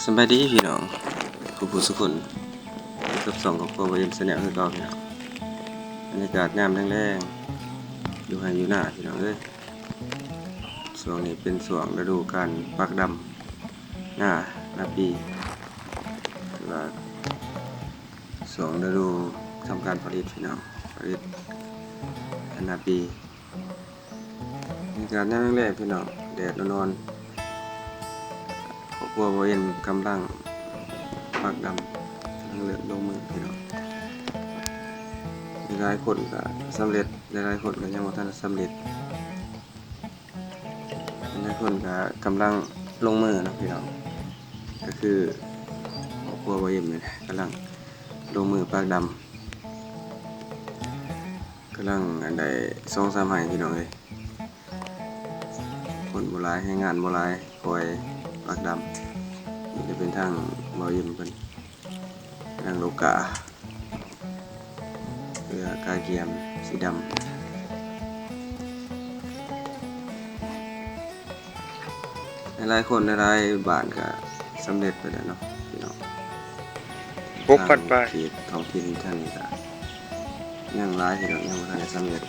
ສະບາຍດີພີ່ນ້ອງ ທຸກຜູ້ທຸກຄົນ ພົບກັບຊ່ອງຄອບຄົວບ່າວເອັມ Channel ຄືເກົ່າພີ່ນ້ອງ. ບັນຍາກາດຍາມແລງໆ ຢູ່ໄຮ່ຢູ່ນາພີ່ນ້ອງເອີຍ. ຊ່ວງນີ້ເປັນຊ່ວງລະດູການປັກດຳນາ ນາປີ ຫຼືວ່າຊ່ວງລະດູທຳການຜະລິດພີ່ນ້ອງ ຜະລິດນາປີ. ບັນຍາກາດຍາມແລງໆ ພີ່ນ້ອງ ແດດອ່ອນໆ ຄອບຄົວບ່າວເອັມກຳລັງປັກດຳ ກຳລັງເລີ່ມລົງມືພີ່ນ້ອງ. ຫຼາຍໆຄົນກໍສຳເລັດ ຫຼາຍໆຄົນກໍຍັງບໍ່ທັນສຳເລັດ. ຫຼາຍໆຄົນກໍກຳລັງລົງມືເນາະພີ່ນ້ອງ ກໍຄືຄອບຄົວບ່າວເອັມນີ້ແຫຼະ ກຳລັງລົງມືປັກດຳ ກຳລັງອັນໃດ ສອງສາມໄຮ່ພີ່ນ້ອງເອີຍ. ຄົນບໍ່ຫຼາຍ ແຮງງານບໍ່ຫຼາຍ ຄ່ອຍປັກດຳ. ນີ້ຈະເປັນທາງບ່າວເອັມເພິ່ນ ກຳລັງໂລກາ ເພື່ອກະກຽມສີດຳ. ຫຼາຍໆຄົນ ຫຼາຍໆບ້ານກະສຳເລັດໄປແລ້ວເນາະພີ່ນ້ອງ. ຫົກພັນປາຍ ເຂດທ້ອງຖິ່ນທາງນີ້ກະຍັງຫຼາຍພີ່ນ້ອງ ຍັງບໍ່ທັນໄດ້ສຳເລັດ.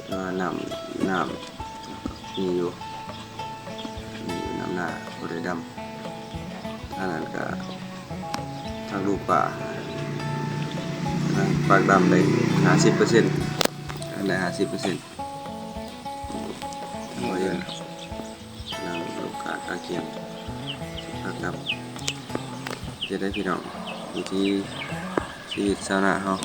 ແຕ່ວ່ານ້ຳ ນ້ຳມີຢູ່ ມີຢູ່ ນ້ຳນາພໍໄດ້ດຳ. ທາງນັ້ນກະ ທາງລູກປ້າ ກຳລັງປັກດຳໄດ້ຫ້າສິບເປີເຊັນ ໄດ້ຫ້າສິບເປີເຊັນ. ກຳລັງລົງການກະກຽມ ເຮັດໄດ້ພີ່ນ້ອງ ວິຖີຊີວິດຊາວນາເຮົາ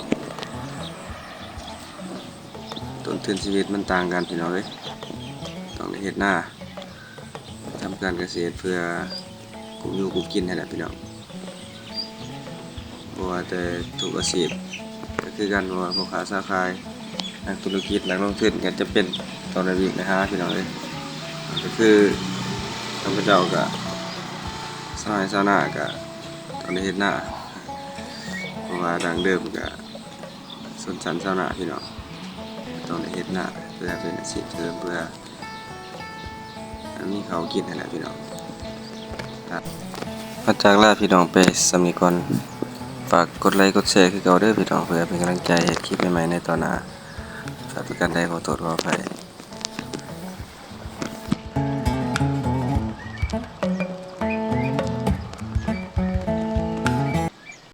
ຕົ້ນທຶນຊີວິດມັນຕ່າງກັນພີ່ນ້ອງເອີຍ. ຕ້ອງໄດ້ເຮັດນາ ທຳການກະເສດເພື່ອກຸ້ມຢູ່ກຸ້ມກິນຫັ້ນແຫຼະພີ່ນ້ອງ. ບໍ່ວ່າແຕ່ທຸກອາຊີບກໍຄືກັນ ບໍ່ວ່າພໍ່ຄ້າຊາວຂາຍ ນັກທຸລະກິດ ນັກລົງທຶນ ກໍຈຳເປັນຕ້ອງໄດ້ວິກໄດ້ຫາພີ່ນ້ອງເອີຍ. ກໍຄືຂ້າພະເຈົ້າກໍຊາວໄຮ່ຊາວນາ ກໍຕ້ອງໄດ້ເຮັດນາ ເພາະວ່າດັ້ງເດີມກໍຊົນຊັ້ນຊາວນາພີ່ນ້ອງ ຕ້ອງໄດ້ເຮັດນາເພື່ອເປັນອາຊີບເສີມ ເພື່ອ ອັນນີ້ເຂົາກິນຫັ້ນແຫຼະພີ່ນ້ອງ. ຂໍຈາກລາພີ່ນ້ອງໄປສ່ຳນີ້ກ່ອນ. ຝາກກົດໄລກົດແຊຄືເກົ່າເດີພີ່ນ້ອງ ເພື່ອເປັນກຳລັງໃຈເຮັດຄລິບໃໝ່ໆໃນຕອນໜ້າ. ພາດປະການໃດຂໍໂທດຂໍອະໄພ.